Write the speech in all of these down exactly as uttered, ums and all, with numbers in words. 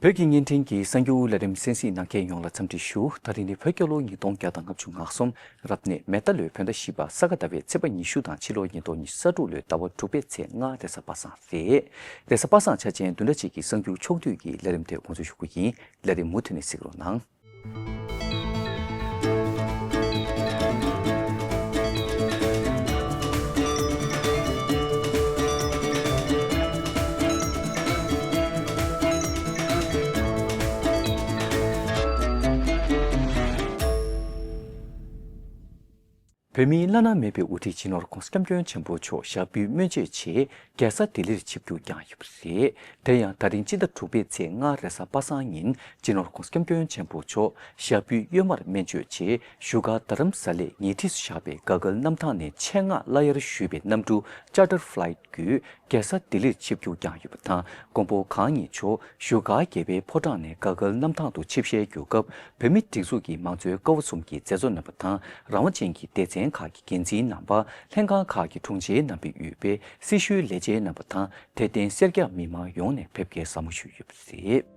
བོད་ཀྱི་བརྙན་འཕྲིན་གྱི་གསར་འགྱུར་ལས་རིམ་གསན་གཟིགས་གནང་མཁན་ཡོངས་ལ་འཚམས་འདྲི་ཞུ། ད་རིང་ནི་བོད་རྒྱལ་ལོ་ཉིས་སྟོང་བརྒྱ་དང་ལྔ་བཅུ་ང་གསུམ། རབ་གནས་མེ་རྟ་ལོའི་བོད་ཟླ་བཞི་པ་ས་ག་ཟླ་བའི་ཚེས་པ་ཉི་ཤུ་དང་ཕྱི་ལོ་ཉིས་སྟོང་ཉི་ཤུ་རྩ་དྲུག་ལོའི་ཟླ་བ་དྲུག་པའི་ཚེས་ལྔ་རེས་གཟའ་པ་སངས་རེད། རེས་གཟའ་པ་སངས་འཆར་ཅན་བདུན་ཕྲག་གཅིག་གི་གསར་འགྱུར་ཕྱོགས་བསྡུས་ཀྱི་ལས་རིམ་དེ་འགོ་འཛུགས་ཞུ་གི་ཡིན། ལས་རིམ་མུ་མཐུད་ནས་གཟིགས་རོགས་གནང་། བོད་མིའི་བླ་ན་མེད་པའི་དབུ་ཁྲིད་སྤྱི་ནོར་༧གོང་ས་༧སྐྱབས་མགོན་ཆེན་པོ་མཆོག་ཞབས་པུས་སྨན་བཅོས་ཆེད་རྒྱལ་ས་ལྡི་ལིར་ཆིབས་བསྒྱུར་བསྐྱངས་ཡོད་པ་རེད། དེ་ཡང་ད་རིང་སྤྱི་ཟླ་དྲུག་པའི་ཚེས་ལྔ་རེས་གཟའ་པ་སངས་ཉིན་སྤྱི་ནོར་༧གོང་ས་༧སྐྱབས་མགོན་ཆེན་པོ་མཆོག་ཞབས་པུས་གཡོན་མར་སྨན་བཅོས་ཆེད་བཞུགས་སྒར་རྡ་རམ་ས་ལའི་ཉེ་འཁྲིས་སུ་བཞག་པའི་ག་གལ་གནམ་ཐང་ནས་ཆེད་མངགས་གླ་གཡར་ཞུས་པའི་གནམ་གྲུ་Charter Flight་བརྒྱུད་རྒྱལ་ས་ལྡི་ལིར་ཆིབས་བསྒྱུར་བསྐྱངས་ཡོད་པ་དང་། མགོན་པོ་གང་ཉིད་མཆོག་བཞུགས་སྒར་རྒྱལ་བའི་ཕོ་བྲང་ནས་ག་གལ་གནམ་ཐང་དུ་ཆིབས་ཞལ་བསྒྱུར་སྐབས། བོད་མིའི་སྒྲིག་འཛུགས་ཀྱི་མང་གཙོའི་ཀ་བ་གསུམ་གྱི་མཛད་གཙོ་རྣམ་པ་དང་། རང་དབང་ཅན་གྱི་སྡེ་ཚན་ཁག་གི་འགན་འཛིན་རྣམ་པ། ལྷན་ཁང་ཁག་གི་དྲུང་ཆེ་རྣམ་པས་དབུས་པའི་སྲི་ཞུའི་ལས་བྱེད་རྣམ་པ་དང་། དད་ལྡན་སེར་སྐྱ་མི་མང་ཡོངས་ནས་ཕེབས་སྐྱེལ་ཟབ་མོ་ཞུས་ཡོད་པ་རེད།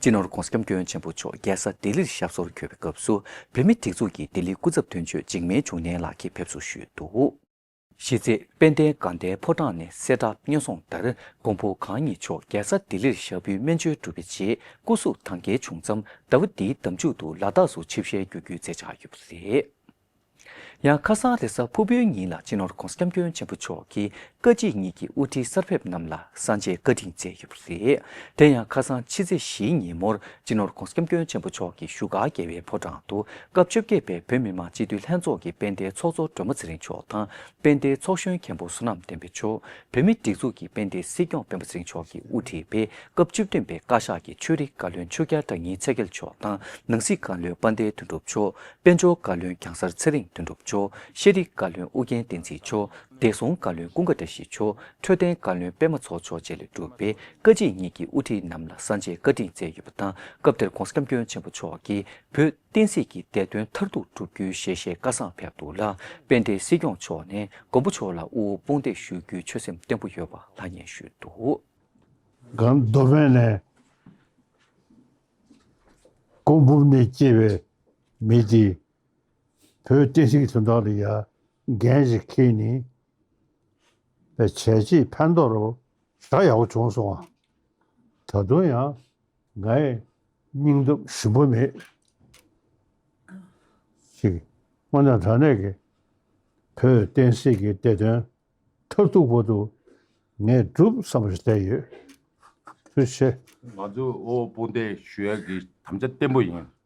སྤྱི་ནོར་༧གོང་ས་༧སྐྱབས་མགོན་ཆེན་པོ་མཆོག་རྒྱལ་ས་ལྡི་ལིར་ཞབས་སོར་འཁོད་པའི་སྐབས་སུ། བོད་མིའི་སྒྲིག་འཛུགས་ཀྱི་ལྡི་ལི་སྐུ་ཚབ་དོན་གཅོད་འཇིགས་མེད་འབྱུང་གནས་ལགས་ཀྱིས་ཕེབས་བསུ་ཞུས་འདུག། གཞི་རྩའི་དཔལ་ལྡན་དགའ་ལྡན་ཕོ་བྲང་ནས་གསལ་བསྒྲགས་སྙན་སོང་ལྟར། མགོན་པོ་གང་ཉིད་མཆོག་རྒྱལ་ས་ལྡི་ལིར་ཞབས་པུའི་སྨན་བཅོས་གྲུབ་པའི་རྗེས། སྐུ་གཟུགས་དྭངས་འཁྱིལ་བྱུང་མཚམས། ཟླ་བ་འདིའི་ཟླ་མཇུག་ཏུ་ལ་དྭགས་སུ་ཆིབས་ཞལ་བསྒྱུར་རྒྱུའི་མཛད་འཆར་ཡོད་པ་རེད། ཡང་ཁ་སང་རེས་གཟའ་ཕུར་བུའི་ཉིན་ལ་སྤྱི་ནོར་༧གོང་ས་༧སྐྱབས་མགོན་ཆེན་པོ་མཆོག་གིས་བཀའ་སྤྱི་གཉིས་ཀྱི་དབུ་ཁྲིད་གསར་ཕེབས་རྣམས་ལ་སྲང་བརྩི་བཀའ་དྲིན་སྩལ་ཡོད་པ་རེད། དེ་ཡང་ཁ་སང་ཕྱི་ཚེས་བཞིའི་ཉིན་མོར་སྤྱི་ནོར་༧གོང་ས་༧སྐྱབས་མགོན་ཆེན་པོ་མཆོག་གིས་བཞུགས་སྒར་རྒྱལ་བའི་ཕོ་བྲང་དུ་སྐབས་བཅོ་བརྒྱད་པའི་བོད་མི་མང་སྤྱི་འཐུས་ལྷན་ཚོགས་ཀྱི་དཔལ་ལྡན་ཚོགས་གཙོ་སྒྲོལ་མ་ཚེ་རིང་མཆོག་དང་། དཔལ་ལྡན་ཚོགས་གཞོན་མཁན་པོ་བསོད་ནམས་བསྟན་འཕེལ་མཆོག་བོད་མིའི་སྒྲིག་འཛུགས་ཀྱི་དཔལ་ལྡན་སྲིད་སྐྱོང་སྤེན་པ་ཚེ་རིང་མཆོག་གིས་དབུ་ཁྲིད་པའི་སྐབས་བཅུ་བདུན་པའི་བཀའ་ཤག་གི་ཆོས་རིག་བཀའ་བློན་ཆོས་རྒྱལ་བཀྲ་ཉིན་ཚེ་རྒྱལ་མཆོག་དང་། ནང་སྲིད་བཀའ་བློན་དཔལ་ལྡན་དོན་གྲུབ་མཆོག་དཔལ་འབྱོར་བཀའ་བློན་རྒྱང་སར་ཚེ་རིང་དོན་གྲུབ་མཆོག་ཤེས་རིག་བཀའ་བློན་ཨུ་རྒྱན་བསྟན་འཛིན་མཆོག་བདེ་སྲུང་བཀའ་བློན་ཀུན་དགའ་བཀྲ་ཤིས་མཆོག་འཕྲོད་བསྟེན་བཀའ་བློན་པད་མ་མཚོ་མཆོག་བཅས་ལས་གྲུབ་པའི་བཀའ་སྤྱི་གཉིས་ཀྱི་དབུ་ཁྲིད་རྣམས་ལ་སྲང་བརྩི་བཀའ་དྲིན་སྩལ་ཡོད་པ་དང་། སྐབས་དེར་༧གོང་ས་༧སྐྱབས་མགོན་ཆེན་པོ་མཆོག་གིས་བོད་བསྟན་སྲིད་ཀྱི་བདེ་དོན་མཐར་ཐུག་བསྒྲུབ་རྒྱུའི་ཞལ་བཞེས་བཀའ་བཟང་ཕེབས་འདུག་ལ། དཔལ་ལྡན་སྲིད་སྐྱོང་མཆོག་ནས་མགོན་པོ་མཆོག་ལ་དབུ་བོ་དཔུང་འདེགས་ཞུ་རྒྱུའི་ཆོད་སེམས་བརྟན་པོ་ཡོད་པ་ལྷང་ངེར་ཞུས་འདུག། གང་མདོ་སྨད་ནས་ཀོང་འབུམ་ནས་སྐྱེས་པའི་མི་དེ་བོད་བསྟན་སྲིད་ཀྱི་དོན་དག་ལ་ཡ་འགན་ཞིག་འཁྱེར་ནས་བྱས་རྗེས་ཕན་ཐོགས་རོགས་ཞེ་དྲག་ཡག་པོ་བྱུང་སོང་བ། ད་དུང་ཡང་ངའི་སྙིང་སྟོབས་ཞུམ་པ་མེད། ཞིག་དངོས་གནས་དྲང་གནས་ཀྱི་བོད་བསྟན་སྲིད་ཀྱི་བདེ་དོན་མཐར་ཐུག་བར་དུ་ངས་སྒྲུབ་བསམ་པ་ཞིག་བསྡད་ཡོད། ཐུགས་རྗེ་ཆེ། ང་ཚོ་དབུ་དཔུང་འདེགས་ཞུ་ཡག་གི་དམ་བཅའ་བརྟན་པོ་ཡིན།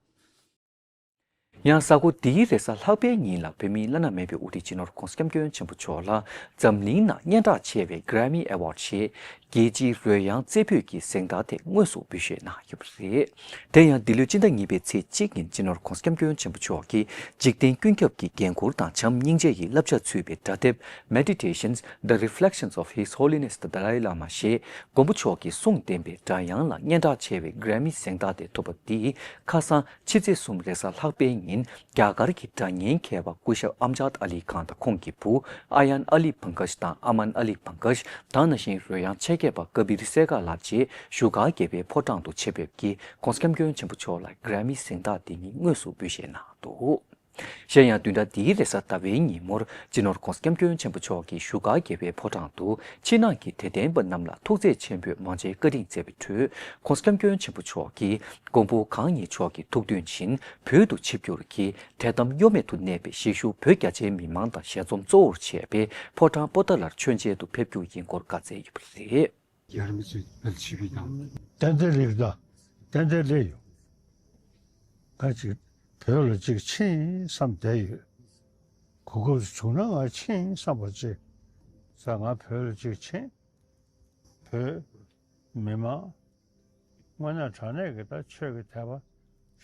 ཡང་གཟའ་འཁོར་འདིའི་རེས་གཟའ་ལྷག་པའི་ཉིན་ལ་བོད་མིའི་བླ་ན་མེད་པའི་དབུ་ཁྲིད་སྤྱི་ནོར་༧གོང་ས་༧སྐྱབས་མགོན་ཆེན་པོ་མཆོག་ལ་འཛམ་གླིང་ནང་སྙན་གྲགས་ཆེ་བའི་Grammy Award ཞེས་རྒྱལ་སྤྱིའི་རོལ་དབྱངས་རྩེ་ཕུད་ཀྱི་གཟེངས་རྟགས་དེ་དངོས་སུ་འབུལ་བཞེས་གནང་ཡོད་པ་རེད། དེ་ཡང་འདི་ལོའི་སྤྱི་ཟླ་གཉིས་པའི་ཚེས་གཅིག་ཉིན་སྤྱི་ནོར་༧གོང་ས་༧སྐྱབས་མགོན་ཆེན་པོ་མཆོག་གིས་འཇིག་རྟེན་ཀུན་ཁྱབ་ཀྱི་འགན་ཁུར་དང་བྱམས་སྙིང་རྗེ་ཡི་བསླབ་བྱ་ཚུད་པའི་སྒྲ་དེབ་Meditations, The Reflections of His Holiness the Dalai Lama ཞེས་མགོན་པོ་མཆོག་གི་གསུང་ལྡན་པའི་སྒྲ་དབྱངས་ལ་སྙན་གྲགས་ཆེ་བའི་Grammy གཟེངས་རྟགས་དེ་ཐོབ་པ་འདིས་ཁ་སང་ཕྱི་ཚེས་གསུམ་རེས་གཟའ་ལྷག་པའི་ཉིན་རྒྱ་གར་གྱི་སྒྲ་སྙན་མཁས་པ་སྐུ་ཞབས་ཨམ་ཇཱད་ཨ་ལི་ཁཱན་དང་ཁོང་གི་བུ་ཨ་ཡན་ཨ་ལི་པང་ཀཇ་དང་ཨ་མན་ཨ་ལི་པང་ཀཇ། ད་ནང་བཞིན་རོལ་དབྱངས་ཆེད་མཁས་པ་ཀ་བིར་སེ་གྷ་ལགས་བཅས་བཞུགས་སྒར་རྒྱལ་བའི་ཕོ་བྲང་དུ་ཆེད་ཕེབས་ཀྱིས་༧གོང་ས་༧སྐྱབས་མགོན་ཆེན་པོ་མཆོག་ལ་Grammy གཟེངས་རྟགས་འདི་ཉིད་དངོས་སུ་འབུལ་བཞེས་གནང་འདུག། གཞན་ཡང་བདུན་ཕྲག་འདིའི་རེས་གཟའ་ཟླ་བའི་ཉིན་མོར་སྤྱི་ནོར་༧གོང་ས་༧སྐྱབས་མགོན་ཆེན་པོ་མཆོག་གིས་བཞུགས་སྒར་རྒྱལ་བའི་ཕོ་བྲང་དུ་ཕྱི་ནང་གི་དད་ལྡན་པ་རྣམས་ལ་ཐུགས་རྗེ་ཆེན་པོས་མང་མཇལ་བཀའ་དྲིན་སྩལ་བའི་ཁྲོད། ༸གོང་ས་༧སྐྱབས་མགོན་ཆེན་པོ་མཆོག་གིས་མགོན་པོ་གང་ཉིད་མཆོག་གི་ཐུགས་འདུན་བཞིན་བོད་དུ་ཆིབས་བསྒྱུར་གྱིས་དད་དམ་གཡོ་མེད་དུ་གནས་པའི་གཞིས་བཞུགས་བོད་རྒྱ་ཆེའི་མི་མང་དང་ཞལ་འཛོམས་གཙོ་བོར་བྱས་པའི་ཕོ་བྲང་པོ་ཏཱ་ལར་མཆོད་མཇལ་དུ་ཕེབས་རྒྱུ་ཡིན་སྐོར་བཀའ་སྩལ་ཡོད་པ་རེད། ཡར་མི་ཚོས་ཕལ་ཆེ་བའི་དང་། ཏན་ཏན་ལེགས་དང་། ཏན་ཏན་ལེགས་ཡོད། ཁ་ཅིག་བོད་ལ་ཅིག་ཕྱིན་བསམ་བསྡད་ཡོད། གོ་སྐབས་བྱུང་ན་ང་ཕྱིན་བསམ་པ་ཅིག་ས། ང་བོད་ལ་ཅིག་ཕྱིན། བོད་མི་མང་དངོས་གནས་དྲང་གནས་ཀྱི་ད་ཆོས་ཀྱི་དད་པ་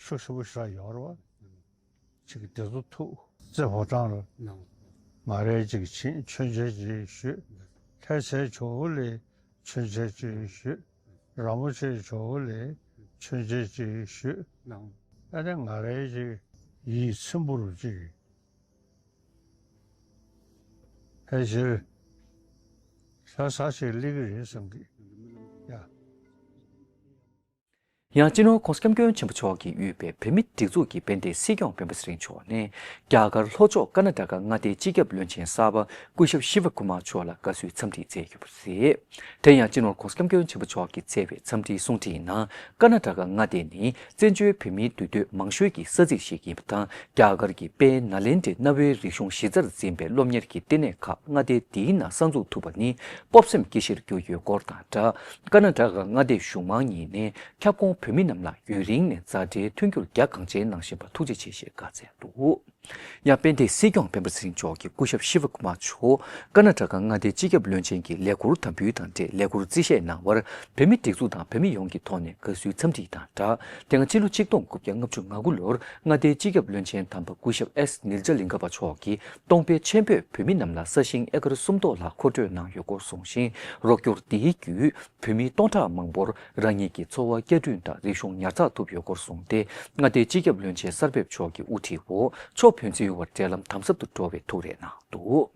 ཤུགས་ཆེན་པོ་ཞིག་ཡོད་རེད་བ། ཅིག་དེ་ཚོ་ཐུགས་བརྩེ་ཕོ་བྲང་ལ་ང་རེ་ཅིག་ཕྱིན། མཆོད་མཇལ་ཅིག་ཞུས། ལྷ་སའི་ཇོ་བོ་ལ་མཆོད་མཇལ་ཅིག་ཞུས། རིན་པོ་ཆེ་ཇོ་བོ་ལ་མཆོད་མཇལ་ཅིག་ཞུས། ཨ་ནི་ང་རེ་ཅིག་ཡིད་ཚིམ་པོ་རུ་ཅིག་ཕལ་ཆེར་ས་ས་ཞིག་སླེབས་ཀྱི་རེད་བསམ་གི་ཡ། ཡང་སྤྱི་ནོར་༸གོང་ས་༸སྐྱབས་མགོན་ཆེན་པོ་མཆོག་གིས་དབུས་པའི་བོད་མིའི་སྒྲིག་འཛུགས་ཀྱི་དཔལ་ལྡན་སྲིད་སྐྱོང་སྤེན་པ་ཚེ་རིང་མཆོག་ནས་རྒྱ་གར་ལྷོ་ཕྱོགས་ཀར་ན་ཊ་ཀ་མངའ་སྡེའི་སྤྱི་ཁྱབ་བློན་ཆེན་གསར་པ་སྐུ་ཞབས་ཤི་ཝ་ཀུ་མར་མཆོག་ལ་དགའ་བསུའི་འཚམས་འདྲི་སྩལ་ཡོད་པ་རེད། དེ་ཡང་སྤྱི་ནོར་༸གོང་ས་༸སྐྱབས་མགོན་ཆེན་པོ་མཆོག་གིས་སྩལ་བའི་འཚམས་འདྲིའི་གསུང་འཕྲིན་ནང་། ཀར་ན་ཊ་ཀ་མངའ་སྡེ་ནི་བཙན་བྱོལ་བོད་མིའི་འདུས་སྡོད་མང་ཤོས་ཀྱི་ས་ཚིགས་ཤིག་ཡིན་པ་དང་། རྒྱ་གར་གྱི་དཔལ་ནཱ་ལེནྡྲའི་གནའ་བོའི་རིག་གཞུང་གཞི་རྩར་འཛིན་པའི་སློབ་གཉེར་གྱི་བསྟི་གནས་ཁག་མངའ་སྡེ་འདིའི་ནང་གསར་འཛུགས་ཐུབ་པ་ནི་སྤོབས་སེམས་སྐྱེ་གཞིར་གྱུར་ཡོད་སྐོར་དང་སྦྲགས། ཀར་ན་ཊ་ཀ་མངའ་སྡེའི་གཞུང་མང་གཉིས་ནས་ཁྱབ་ཁོངས་བོད་མི་རྣམས་ལ་ཡུན་རིང་ནས་མཛའ་འབྲེལ་མཐུན་འགྱུར་རྒྱ་གང་ཆེ་གནང་བཞིན་པར་ཐུགས་རྗེ་ཆེ་ཞེས་བཀའ་སྩལ་འདུག་ཡང་དཔལ་ལྡན་སྲིད་སྐྱོང་སྤེན་པ་ཚེ་རིང་མཆོག་གིས་སྐུ་ཞབས་ཤི་ཝ་ཀུ་མར་མཆོག་ཀར་ན་ཊ་ཀ་མངའ་སྡེའི་སྤྱི་ཁྱབ་བློན་ཆེན་གྱི་ལས་ཁུར་དམ་འབུལ་དང་འབྲེལ་ལས་ཁུར་རྩིས་བཞེས་གནང་བར་བོད་མི་སྒྲིག་འཛུགས་དང་བོད་མི་ཡོངས་ཀྱི་ཐོག་ནས་དགའ་བསུའི་འཚམས་འདྲི་དང་སྦྲགས། དེ་སྔ་ཕྱི་ལོ་ཆིག་སྟོང་དགུ་བརྒྱ་ལྔ་བཅུ་ང་དགུ་ལོར་མངའ་སྡེའི་སྤྱི་ཁྱབ་བློན་ཆེན་དམ་པ་སྐུ་ཞབས་ཨེས་ནིལ་ཇ་ལིང་ག་པ་མཆོག་གིས་གཏོང་ཕོད་ཆེན་པོས་བོད་མི་རྣམས་ལ་ས་ཞིང་ཨེ་ཀར་སུམ་སྟོང་ལྷག་མཁོ་སྤྲོད་གནང་ཡོད་སྐོར་གསུངས་ཤིང་། རོགས་སྐྱོར་འདིའི་བརྒྱུད་བོད་མི་སྟོང་ཕྲག་མང་པོར་རང་ཉིད་ཀྱི་འཚོ་བ་བསྐྱར་སྐྲུན་དང་རིག་གཞུང་ཉར་ཚགས་ཐུབ་ཡོད་སྐོར་གསུངས་ཏེ། མངའ་སྡེའི་སྤྱི་ཁྱབ་བློན་ཆེན་གསར་ཕེབས་མཆོག་གི་དབུ་ཁྲིད་འོག་ཕྱོགས་ཕན་ཚུན་དབར་འབྲེལ་ལམ་དམ་ཟབ་ཏུ་འགྲོ་བའི་ཐུགས་རེ་གནང་འདུག་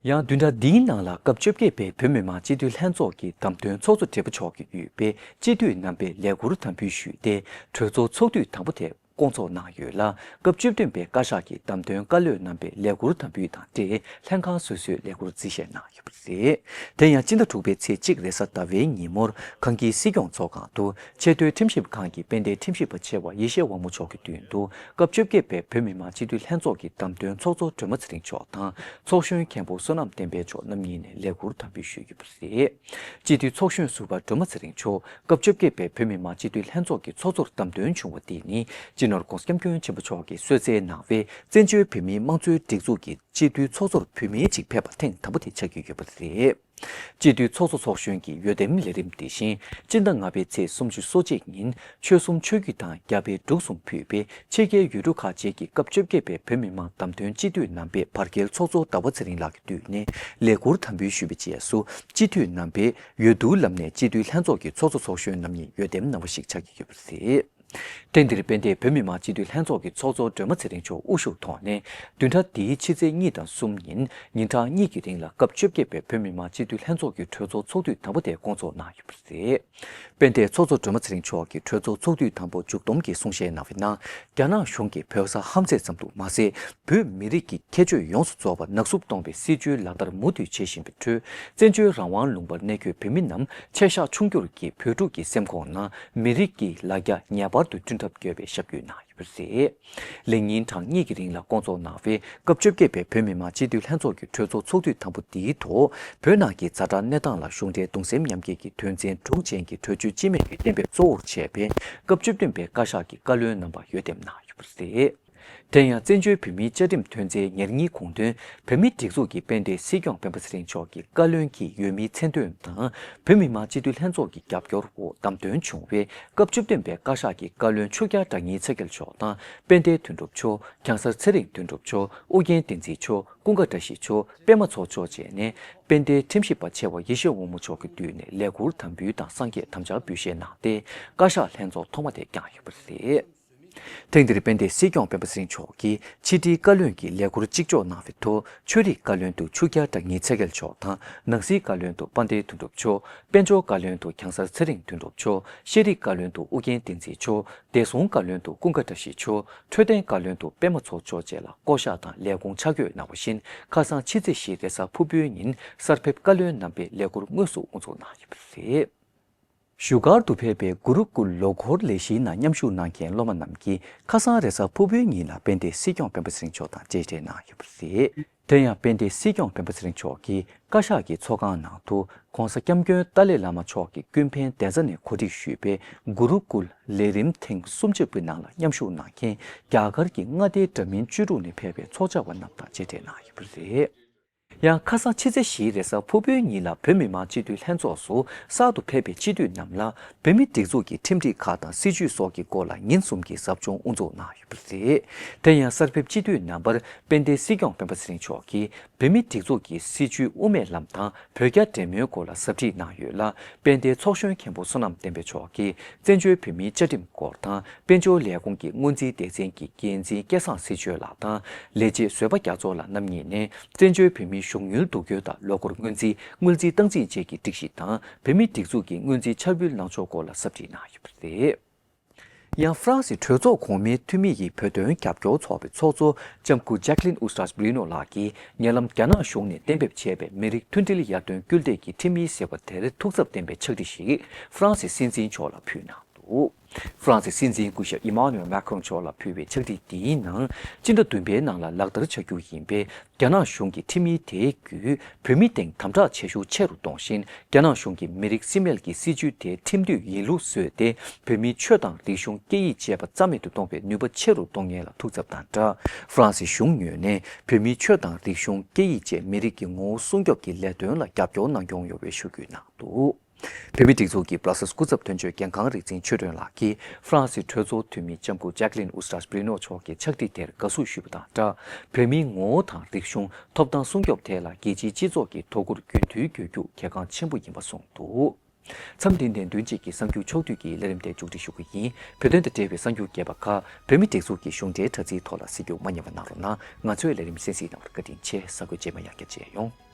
ཡང་བདུན་ཕྲག་འདིའི་ནང་ལ་སྐབས་བཅོ་བརྒྱད་པའི་བོད་མི་མང་སྤྱི་འཐུས་ལྷན་ཚོགས་ཀྱི་བདམས་ཐོན་ཚོགས་གཙོ་སྦྲེལ་པོ་མཆོག་གིས་དབུས་པའི་སྤྱི་འཐུས་རྣམ་པས་ལས་ཁུར་དམ་འབུལ་ཞུས་ཏེ། གྲོས་ཚོགས་ཚོགས་དུས་དང་པོ་དེ་བསྐོང་ཚོགས་གནང་ཡོད་ལ། སྐབས་བཅུ་བདུན་པའི་བཀའ་ཤག་གི་བདམས་ཐོན་བཀའ་བློན་རྣམ་པས་ལས་ཁུར་དམ་འབུལ་དང་འབྲེལ་ལྷན་ཁང་སོ་སོའི་ལས་ཁུར་རྩིས་བཞེས་གནང་ཡོད་པ་རེད། དེ་ཡང་སྤྱི་ཟླ་དྲུག་པའི་ཚེས་གཅིག་རེས་གཟའ་ཟླ་བའི་ཉིན་མོར་གངས་སྐྱིད་སྲིད་སྐྱོང་ཚོགས་ཁང་དུ་ཆེས་མཐོའི་ཁྲིམས་ཞིབ་ཁང་གི་དཔལ་ལྡན་ཁྲིམས་ཞིབ་པ་ཆེ་བ་ཡེ་ཤེས་དབང་མོ་མཆོག་གི་མདུན་དུ་སྐབས་བཅོ་བརྒྱད་པའི་བོད་མི་མང་སྤྱི་འཐུས་ལྷན་ཚོགས་ཀྱི་བདམས་ཐོན་ཚོགས་གཙོ་སྒྲོལ་མ་ཚེ་རིང་མཆོག་དང་ཚོགས་གཞོན་མཁན་པོ་བསོད་ནམས་བསྟན་འཕེལ་མཆོག་རྣམ་གཉིས་ནས་ལས་ཁུར་དམ་འབུལ་ཞུས་ཡོད་པ་རེད། སྤྱི་འཐུས་ཚོགས་གཞོན་ཟུར་པ་སྒྲོལ་མ་ཚེ་རིང་མཆོག་སྐབས་བཅོ་བརྒྱད་པའི་བོད་མི་མང་སྤྱི་འཐུས་ལྷན་ཚོགས་ཀྱི་ཚོགས་གཙོར་བདམས་ཐོན་བྱུང་བ་འདི་ནི་སྤྱི་ནོར་༸གོང་ས་༸སྐྱབས་མགོན་ཆེན་པོ་མཆོག་གིས་གསོལ་སྩལ་གནང་བའི་བཙན་བྱོལ་བོད་མིའི་དམངས་གཙོའི་སྒྲིག་འཛུགས་ཀྱི་སྤྱི་འཐུས་ཚོགས་གཙོར་བུད་མེད་ཅིག་ཕེབས་པ་ཐེངས་དང་པོ་དེ་ཆགས་ཀྱི་ཡོད་པ་རེད། སྤྱི་འཐུས་ཚོགས་གཙོ་ཚོགས་གཞོན་གྱི་འོས་འདེམས་ལས་རིམ་འདི་བཞིན་སྤྱི་ཟླ་ལྔ་པའི་ཚེས་སུམ་ཅུ་སོ་གཅིག་ཉིན་ཆོལ་གསུམ་ཆོས་བརྒྱུད་དང་རྒྱ་བལ་འབྲུག་གསུམ་ཕུད་པའི་ཕྱི་རྒྱལ་ཡུལ་གྲུ་ཁག་བཅས་ཀྱི་སྐབས་བཅོ་བརྒྱད་པའི་བོད་མི་མང་བདམས་ཐོན་སྤྱི་འཐུས་རྣམ་པས་བར་བརྒལ་ཚོགས་གཙོ་ཟླ་བ་ཚེ་རིང་ལགས་ཀྱི་མདུན་ནས་ལས་ཁུར་དམ་འབུལ་ཞུས་པའི་རྗེས་སུ་སྤྱི་འཐུས་རྣམ་པས་འོས་བསྡུ་ལམ་ནས་སྤྱི་འཐུས་ལྷན་ཚོགས་ཀྱི་ཚོགས་གཙོ་ཚོགས་གཞོན་རྣམ་གཉིས་འོས་འདེམས་གནང་བ་ཞིག་ཆགས་ཀྱི་ཡོད་པ་རེད། ཐེངས་འདིར་དཔལ་ལྡན་བོད་མི་མང་སྤྱི་འཐུས་ལྷན་ཚོགས་ཀྱི་ཚོགས་གཙོ་སྒྲོལ་མ་ཚེ་རིང་མཆོག་དབུ་བཞུགས་ཐོག་ནས་བདུན་ཕྲག་འདིའི་ཕྱི་ཚེས་གཉིས་དང་གསུམ་ཉིན་ཉིན་གྲངས་གཉིས་ཀྱི་རིང་ལ་སྐབས་བཅོ་བརྒྱད་པའི་བོད་མི་མང་སྤྱི་འཐུས་ལྷན་ཚོགས་ཀྱི་གྲོས་ཚོགས་ཚོགས་དུས་དང་པོ་དེ་བསྐོང་ཚོགས་གནང་ཡོད་པ་རེད། དཔལ་ལྡན་ཚོགས་གཙོ་སྒྲོལ་མ་ཚེ་རིང་མཆོག་གིས་གྲོས་ཚོགས་ཚོགས་དུས་དང་པོ་མཇུག་བསྡོམས་ཀྱི་གསུང་བཤད་གནང་བའི་ནང་། རྒྱ་ནག་གཞུང་གིས་བོད་ས་ཧམ་ཟས་ཙམ་དུ་མ་ཟད། བོད་མི་རིགས་ཀྱི་ཁྱད་ཆོས་ཡོངས་སུ་རྫོགས་པ་ནག་བསུབ་གཏོང་བའི་སྲིད་བྱུས་ལག་བསྟར་མུ་མཐུད་བྱེད་བཞིན་པའི་ཁྲོད། བཙན་བྱོལ་རང་དབང་ལུང་པར་གནས་འཁོད་བོད་མི་རྣམས་ཆེ་བཞག་ཆུང་འགྱུར་གྱིས་བོད་ཕྲུག་གི་སེམས་ཁོང་ནང་མི་རིགས་ཀྱི་ལ་རྒྱ་ངེས་པར་དུ་བསྐྲུན་ཐབས་དགོས་པའི་ཞབས་སྐུལ་གནང་ཡོད་པ་རེད། ལས་ཉིན་གྲངས་གཉིས་ཀྱི་རིང་ལ་བསྐོང་ཚོགས་གནང་བའི་སྐབས་བཅོ་བརྒྱད་པའི་བོད་མི་མང་སྤྱི་འཐུས་ལྷན་ཚོགས་ཀྱི་གྲོས་ཚོགས་ཚོགས་དུས་དང་པོ་འདིའི་ཐོག་བོད་ནང་གི་ཛ་དྲག་གནས་སྟངས་ལ་གཞུང་འབྲེལ་གདུང་སེམས་མཉམ་སྐྱེད་ཀྱི་དོན་ཚན་དྲུག་ཅན་གྱི་གྲོས་ཆོད་སྤྱི་མོས་ཀྱི་གཏན་འབེབས་གཙོ་བོར་བྱས་པའི་སྐབས་བཅུ་བདུན་པའི་བཀའ་ཤག་གི་བཀའ་བློན་རྣམ་པ་འོས་འདེམས་གནང་ཡོད་པ་རེད། དེ་ཡང་བཙན་བྱོལ་བོད་མིའི་བཅའ་ཁྲིམས་དོན་ཚན་ཉེར་གཉིས་གོང་དོན་བོད་མིའི་སྒྲིག་འཛུགས་ཀྱི་དཔལ་ལྡན་སྲིད་སྐྱོང་སྤེན་པ་ཚེ་རིང་མཆོག་གི་བཀའ་བློན་གྱི་འོས་མིའི་མཚན་འདོན་དང་། བོད་མི་མང་སྤྱི་འཐུས་ལྷན་ཚོགས་ཀྱི་རྒྱབ་སྐྱོར་འོག་བདམས་ཐོན་བྱུང་བའི་སྐབས་བཅུ་བདུན་པའི་བཀའ་ཤག་གི་བཀའ་བློན་ཆོས་རྒྱལ་བདག་ཉིད་ཚེ་རྒྱལ་མཆོག་དང་དཔལ་ལྡན་དོན་གྲུབ་མཆོག །ཀན་སར་ཚེ་རིང་དོན་གྲུབ་མཆོག །ཨུ་རྒྱན་བསྟན་འཛིན་མཆོག །ཀུན་དགའ་བཀྲ་ཤིས་མཆོག །པད་མ་མཚོ་མཆོག་བཅས་ནས་དཔལ་ལྡན་ཁྲིམས་ཞིབ་པ་ཆེ་བ་ཡེ་ཤེས་དབང་མོ་མཆོག་གི་མདུན་ནས་ལས་ཁུར་དམ་འབུལ་དང་སངས་རྒྱས་དམ་བཅའ་འབུལ་བཞེས་གནང་སྟེ། བཀའ་ཤག་ལྷན་ཚོགས་ཐོག་མ་དེ་བསྐྱངས་ཡོད་པ་རེད། ཐེངས་འདིར་དཔལ་ལྡན་སྲིད་སྐྱོང་སྤེན་པ་ཚེ་རིང་མཆོག་གིས་ཕྱི་དྲིལ་བཀའ་བློན་གྱི་ལས་འཁུར་གཅིག་ལྕོགས་གནང་བའི་ཐོག་ཆོས་རིག་བཀའ་བློན་དུ་ཆོས་རྒྱལ་གྲགས་སྙིང་ཚེ་རྒྱལ་མཆོག་དང་། ནང་སྲིད་བཀའ་བློན་དུ་དཔལ་ལྡན་དོན་གྲུབ་མཆོག་དཔལ་འབྱོར་བཀའ་བློན་དུ་ཁྱང་གསར་ཚེ་རིང་དོན་གྲུབ་མཆོག་ཤེས་རིག་བཀའ་བློན་དུ་ཨུ་རྒྱན་བསྟན་འཛིན་མཆོག་བདེ་སྲུང་བཀའ་བློན་དུ་ཀུན་དགའ་བཀྲ་ཤིས་མཆོག་འཕྲོད་བསྟེན་བཀའ་བློན་དུ་པད་མ་མཚོ་མཆོག་བཅས་ལ་བསྐོ་གཞག་དང་ལས་ཁུངས་ཆ་བགོས་གནང་བ་བཞིན། ཁ་སང་ཕྱི་ཚེས་བཞི་རེས་གཟའ་ཕུར་བུའི་ཉིན་གསར་ཕེབས་བཀའ་བློན་རྣམ་པའི་ལས་འཁུར་དངོས་སུ་དབུ་འཛུགས་གནང་ཡོད་པ་རེད། བཞུགས་སྒར་དུ་ཕེབས་པའི་གུ་རུ་ཀུལ་ལོ་འཁོར་ལས་གཞིའི་ནང་མཉམ་ཞུགས་གནང་མཁན་སློབ་མ་རྣམས་ཀྱིས་ཁ་སང་རེས་གཟའ་ཕུར་བུའི་ཉིན་ལ་དཔལ་ལྡན་སྲིད་སྐྱོང་སྤེན་པ་ཚེ་རིང་མཆོག་དང་མཇལ་འཕྲད་གནང་ཡོད་པ་རེད། དེ་ཡང་དཔལ་ལྡན་སྲིད་སྐྱོང་སྤེན་པ་ཚེ་རིང་མཆོག་གིས་བཀའ་ཤག་གི་ཚོགས་ཁང་ནང་དུ་༧གོང་ས་༧སྐྱབས་མགོན་ཏཱ་ལའི་བླ་མ་མཆོག་གི་ཀུན་ཕན་བདེ་རྩ་ནས་གོ་སྒྲིག་ཞུས་པའི་གུ་རུ་ཀུལ་ལས་རིམ་ཐེངས་སུམ་ཅུ་པའི་ནང་ལ་མཉམ་ཞུགས་གནང་མཁན་རྒྱ་གར་གྱི་མངའ་སྡེའི་འདྲ་མིན་བཅུ་དྲུག་ནས་ཕེབས་པའི་ཚོགས་བཅར་བ་རྣམས་དང་མཇལ་འཕྲད་གནང་ཡོད་པ་རེད། ཡང་ཁ་སང་ཕྱི་ཚེས་བཞིའི་རེས་གཟའ་ཕུར་བུའི་ཉིན་ལ་བོད་མི་མང་སྤྱི་འཐུས་ལྷན་ཚོགས་སུ་གསར་དུ་ཕེབས་པའི་སྤྱི་འཐུས་རྣམས་ལ་བོད་མིའི་སྒྲིག་འཛུགས་ཀྱི་ཁྲིམས་སྒྲིག་ཁག་དང་སྲིད་བྱུས་སོགས་ཀྱི་སྐོར་ལ་ཉིན་གསུམ་གྱི་ཟབ་སྦྱོང་དབུ་འཛུགས་གནང་ཡོད་པ་རེད། དེ་ཡང་གསར་ཕེབས་སྤྱི་འཐུས་རྣམ་པར་དཔལ་ལྡན་སྲིད་སྐྱོང་སྤེན་པ་ཚེ་རིང་མཆོག་གིས་བོད་མིའི་སྒྲིག་འཛུགས་ཀྱི་སྲིད་བྱུས་དབུ་མའི་ལམ་དང་བོད་རྒྱ་འབྲེལ་མོལ་སྐོར་ལ་ཟབ་ཁྲིད་གནང་ཡོད་ལ། དཔལ་ལྡན་ཚོགས་གཞོན་མཁན་པོ་བསོད་ནམས་བསྟན་འཕེལ་མཆོག་གིས་བཙན་བྱོལ་བོད་མིའི་བཅའ་ཁྲིམས་སྐོར་དང་། དཔལ་འབྱོར་ལས་ཁུངས་ཀྱི་སྔོན་རྩིས་སྡེ་ཚན་གྱི་འགན་འཛིན་སྐལ་བཟང་ཚེ་བརྗོད་ལགས་དང་། ལས་བྱེད་བཟོད་པ་རྒྱ་མཚོ་ལགས་རྣམ་གཉིས་ནས། བཙན་བྱོལ་བོད་མིའི་གཞུང་དངུལ་བསྡུ་སྐྱོན་དང་ལོ་འཁོར་སྔོན་རྩིས་དངུལ་རྩིས་སྟངས་འཛིན་བཅས་ཀྱི་སྒྲིག་གཞི་དང་། བོད་མིའི་སྒྲིག་འཛུགས་ཀྱི་སྔོན་རྩིས་འཆར་འབུལ་གནང་ཕྱོགས་སྐོར་ལ་ཟབ་ཁྲིད་གནང་ཡོད་པ་རེད། ཡང་ཧྥ་རན་སིའི་གྲོས་ཚོགས་གོང་མའི་འཐུས་མི་ཡི་བོད་དོན་རྒྱབ་སྐྱོར་ཚོགས་པའི་ཚོགས་གཙོ་ལྕམ་སྐུ་ཇེག་ལིན་ཨུ་སྟྲ་སྦི་རི་ནོ་ལགས་ཀྱིས་ཉེ་ལམ་རྒྱ་ནག་གཞུང་ནས་གཏན་འབེབས་བྱས་པའི་མི་རིགས་མཐུན་སྒྲིལ་ཡར་ཐོན་སྐུལ་འདེད་ཀྱི་ཁྲིམས་ཡིག་ཟེར་བ་དེར་ཐུགས་འཚབ་ལྡན་པའི་ཕྱག་བྲིས་ཤིག་ཧྥ་རན་སིའི་སྲིད་འཛིན་མཆོག་ལ་ཕུལ་གནང་འདུག་ཧྥ་རན་སིའི་སྲིད་འཛིན་སྐུ་ཞབས་ཨི་མཱ་ནུ་ཨེལ་མཱ་ཁི་རོང་མཆོག་ལ་ཕུལ་བའི་ཕྱག་བྲིས་འདིའི་ནང་སྤྱི་ཟླ་བདུན་པའི་ནང་ལ་ལག་བསྟར་བྱ་རྒྱུ་ཡིན་པའི་རྒྱ་ནག་གཞུང་གི་ཁྲིམས་ཡིག་དེའི་བརྒྱུད་བོད་མི་སྟེང་དམ་དྲག་བྱེད་ཤུགས་ཆེ་རུ་གཏོང་བཞིན། རྒྱ་ནག་གཞུང་གིས་མི་རིགས་སྲིད་མེད་ཀྱི་སྲིད་བྱུས་དེ་ཁྲིམས་མཐུན་ཡིན་ལུགས་བཟོས་ཏེ། བོད་མིའི་ཆོས་དང་རིག་གཞུང་སྐད་ཡིག་བཅས་པ་རྩ་མེད་དུ་གཏོང་བའི་ནུས་པ་ཆེ་རུ་གཏོང་མཁན་ལ་ཐུགས་འཚབ་དང་སྦྲགས། ཧྥ་རན་སི་གཞུང་ངོས་ནས་བོད་མིའི་ཆོས་དང་རིག་གཞུང་སྐད་ཡིག་བཅས་མི་རིགས་ཀྱི་ངོ་བོ་སྲུང་སྐྱོབ་ཀྱི་ལས་དོན་ལ་རྒྱབ་སྐྱོར་གནང་སྐྱོང་ཡོང་བའི་ཞུ་སྐུལ་གནང་འདུག་བོད་མིའི་སྒྲིག་འཛུགས་ཀྱི་བྷ་ར་སེལ་སི་སྐུ་ཚབ་དོན་གཅོད་རྒྱལ་ཁང་རིག་འཛིན་ཆོས་སྒྲོན་ལགས་ཀྱིས་ཧྥ་རན་སིའི་གྲོས་ཚོགས་འཐུས་མི་ལྕམ་སྐུ་ཇེག་ལིན་ཨུ་སྟྲ་སྦི་རི་ནོ་མཆོག་གི་ཕྱག་བྲིས་དེར་དགའ་བསུ་ཞུས་པ་དང་སྦྲགས། བོད་མིའི་ངོ་བོ་དང་རིག་གཞུང་ཐོབ་ཐང་སྲུང་སྐྱོབ་ཐད་ལ་རྒྱལ་སྤྱིའི་སྤྱི་ཚོགས་ཀྱིས་དོ་ཁུར་རྒྱུན་མཐུད་བསྐྱོད་རྒྱུ་གལ་འགངས་ཆེན་པོ་ཡིན་པ་གསུངས་འདུག་མཚམས་འདི་ནས་བདུན་གཅིག་གི་གསར་འགྱུར་ཕྱོགས་བསྡུས་ཀྱི་ལས་རིམ་དེ་མཇུག་སྒྲིལ་ཞུ་གི་ཡིན། བོད་དོན་དང་འབྲེལ་བའི་གསར་འགྱུར་རྒྱས་པ་ཁག་བོད་མིའི་སྒྲིག་འཛུགས་ཀྱི་གཞུང་འབྲེལ་དྲ་ཚིགས་ཐོག་ལ་གཟིགས་རྒྱུ་མ་བསྙེལ་བ་གནང་རོགས་གནང་། ང་ཚོའི་ལས་རིམ་གསན་གཟིགས་གནང་བར་བཀའ་དྲིན་ཆེ། གཟའ་འཁོར་རྗེས་མ་ཡང་བསྐྱར་མཇལ་ཡོང་།